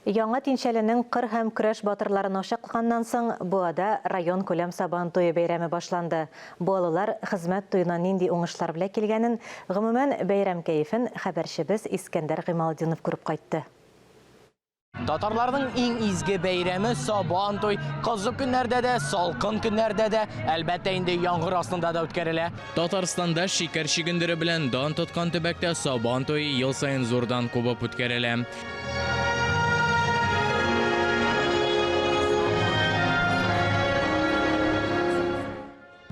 Яңа Тинчәленең кыр һәм көрәш батырларын ачыклаганнан соң, Буада районкүләм Сабан туе бәйрәме башланды. Буалылар хезмәт туена нинди уңышлар белән килгәнен, гомумән, бәйрәм кәефен хәбәрчебез Искәндәр Гыймалтдинов күреп кайтты. Татарларның иң изге бәйрәме Сабан туй кызу көннәрдә дә, салкын көннәрдә дә, әлбәттә инде яңгыр астында да үткәрелә. Татарстанда шикәр чөгендере белән дан тоткан төбәктә Сабан туе ел саен зурдан кубып үткәрелә.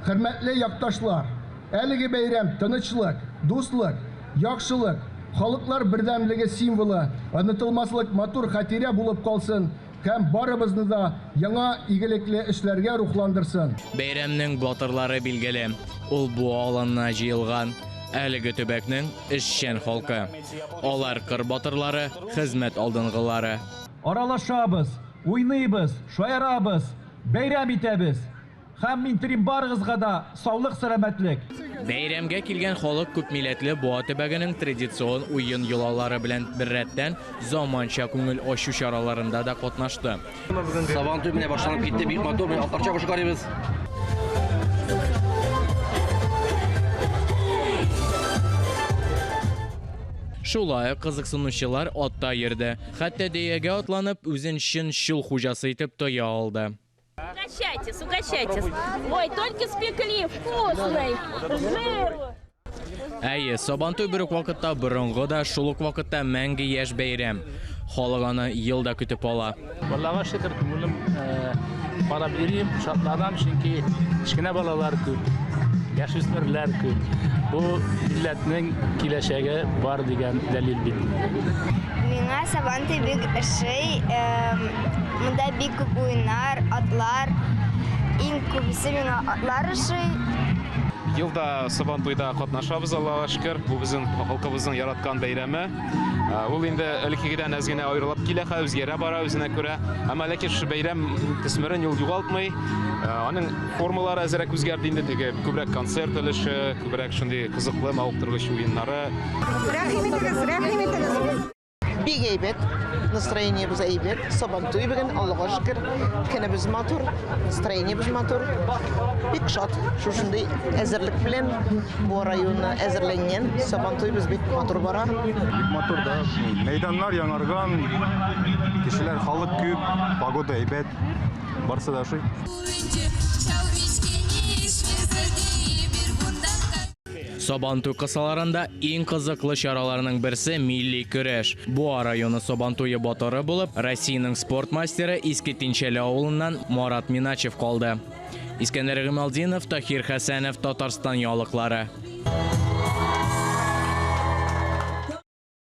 Хөрмәтле якташлар! Әлеге бәйрәм тынычлык, дуслык, яхшылык, халыклар бердәмлеге символы, онытылмаслык матур хатирә булып калсын һәм барыбызны да яңа игелекле эшләргә рухландырсын. Бәйрәмнең батырлары билгеле, ул Буа аланына җыелган. Әлеге төбәкнең эшчән халкы. Алар кыр батырлары, хезмәт алдынгылары. Аралашабыз, уйныйбыз, шаярабыз, бәйрәм итәбез. Һәм мин телим барыгызга да саулык-сәламәтлек. Бәйрәмгә килгән халык күпмилләтле Буа төбәгенең традицион уен-йолалары белән беррәттән, заманча күңел ачу чараларында да катнашты. Сабантуй менә башланып китте, бик матур, менә атлар чабышы карыйбыз. Шулай ук кызыксынучылар атта йөрде. Хәтта дөягә атланып, үзен чын чул хуҗасы итеп тоя алды. Угощайтесь, угощайтесь. Ой, только спекли, вкусный, жиру. Әйе, Сабантуй бер үк вакытта борынгы да, шул ук вакытта мәңге яшь бәйрәм. Халык аны ел да көтеп ала. Аллага шөкер, күңелем карап йөрим, шатланам, чөнки кечкенә балалар күп, яшүсмерләр күп. Бу милләтнең киләчәге бар дигән дәлил бит. Миңа Сабантуй бик ошый. Монда бик күп уеннар, атлар. Иң күбесе миңа атлар ошый. Елда Сабантуйда катнашабыз, Аллага шөкер. Бу безнең халкыбызның яраткан бәйрәме. Ул инде элеккегедән әз генә аерылып килә, хәзер үзгәрә бара үзенә күрә. Әмма ләкин шушы бәйрәм төсмерен ул югалтмый. Аның формалары әзрәк үзгәрде инде, теге күбрәк концерт өлеше, күбрәк шундый кызыклы, мавыктыргыч уеннары. Рәхим итегез, рәхим итегез. Бик әйбәт, настроениебез әйбәт. Сабантуй бүген, Аллага шөкер. Көнебез матур, настроениебез матур. Бик шат. Шушындый әзерлек белән Буа районы әзерләнгән. Сабантуйбыз бик матур бара. Бик матур да. Мәйданнар яңарган, кешеләр, халык күп, погода әйбәт. Барысы да ошый. Сабантуй кысаларында иң кызыклы чараларның берсе милли көрәш. Буа районы Сабантуе батыры булып Россиянең спорт мастеры Иске Тинчәле авылыннан Марат Миначев калды. Искәндәр Гыймалтдинов, Таһир Хәсәнов, Татарстан яңалыклары.